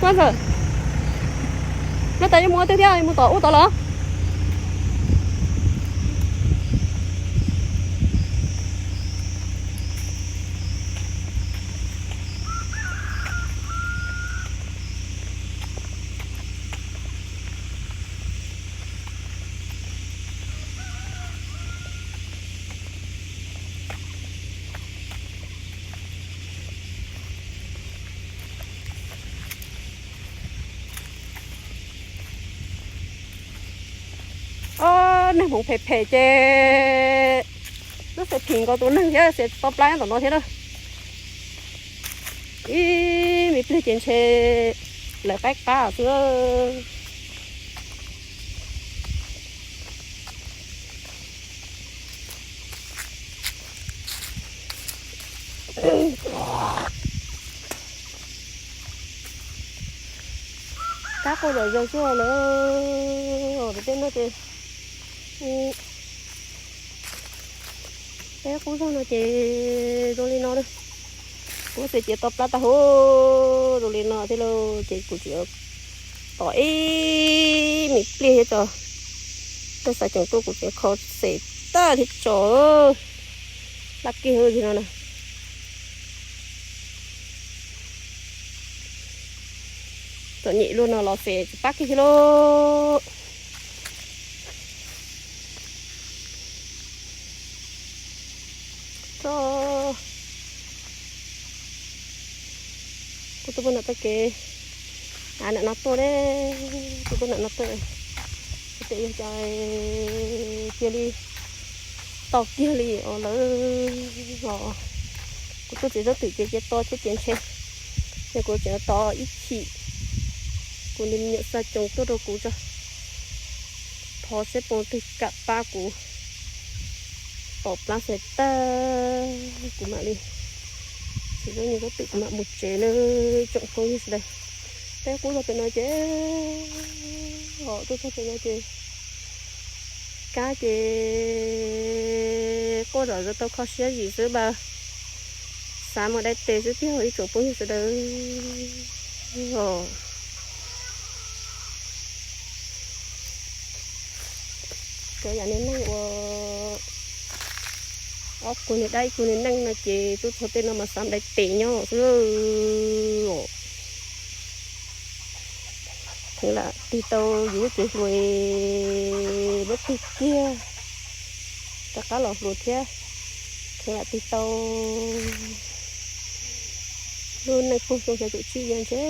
Ntxawm, no tas yuav mus ua twg thiab, mus tom ub tod lawm? Ob, neeg hmoov phem phem ces lub xes phim nkaus tus neeg thiab, xes to plab tom no thiab na. Ib me pliag ces ntshe lawv qaib qab xwb. Kab quaj zom zaws xwb lawm. Pem tej no ces, peb qub zog no ces zoo li no na. Kuv xes cia to plab tag huv zoo li no thiab lauj, ces kuv tseem tom ib me pliag thiab tso. Tej xav coom tuaj kuv tseem kho xes tag thiab tso. Laj kiag li no na. Txom nyem luaj no los xes tsis pab kiag thiab lauj. Kuv tuaj puag nram txoj kev, nram no tuaj, kuv tuaj nram no tuaj, tes yog cas cia li tau kiag li os lawm os. Kuv tuaj txiav zaub twm ces cia to thiab ces ntshe, ces kuv tseem tov ib chim kuv niag me nyuam xav coom tuaj rau kuv tso. Thov seb puas twg kam pab kuv tom plab xes tag, kuv mam li txiav zaub nyuag zaub twm kuv mam mus tsev na. Tsoom phooj ywg sawv daws, peb qub zog pem no ces, tuaj txog pem no ces kab ces quaj zom zaws tau kho siab zim xwb mas xav mus dai tes xwb tiag ib tsoom phooj ywg sawv daws os. Cov yam niag neeg uas ob kuv niag dab ib kuv niag neej no ces tuaj txog tej no mas xav dai tes nyob xwb os. Kheev lam tig tau yus lub cev hluas, lub twg kiag rov qab los hluas thiab. Kheev lam tig tau lub neej puag xyoo xya caum tsib yog ntshe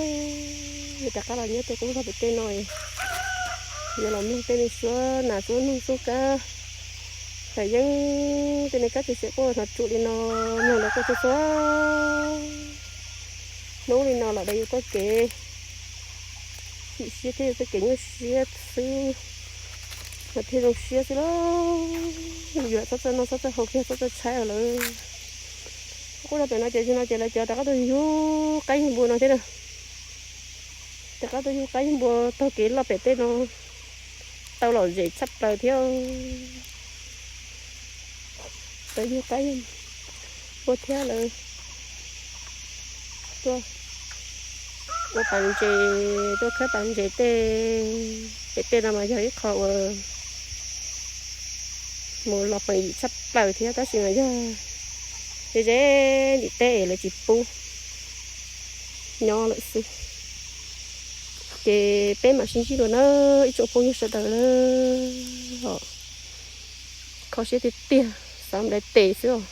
rov qab los nyob tej qub zog pem tej no, yuav los mloog tej me suab nas suab noog xub kab, hais yeeb tej me kab tsis siab quaj hnov tsuj li no, mloog lawv quaj txhua txhua hnub li no los da yus txoj kev chim siab thiab yus txoj kev nyuaj siab xwb, mas thiaj zoo siab xwb lauj. Yus lam txhob txawj noj txhob txawj haus kiag txhob txawj tshaib lawm. Qub zog pem no ces no ces lawv cov rov qab tuaj yug qaib yug npua no thiab na. Rov qab tuaj yug qaib yug npua taug kev loj pem tej no tau lom zem tshaj plaws thiab. Tau yug qaib npua thiab lawv tuaj ua pas ntses, tuaj khawb pas ntses tej pem tej no mas yog ib qho uas mus los peem yim tshaj plaws thiab tab sis mas yog ze ze ntim teb es lawv tsis pub nyob lawm xwb. Ces peb mam sib ntsib dua na ib tsoom phooj ywg sawv daws os. Kho siab tiag tiag, xav dai tes xwb os.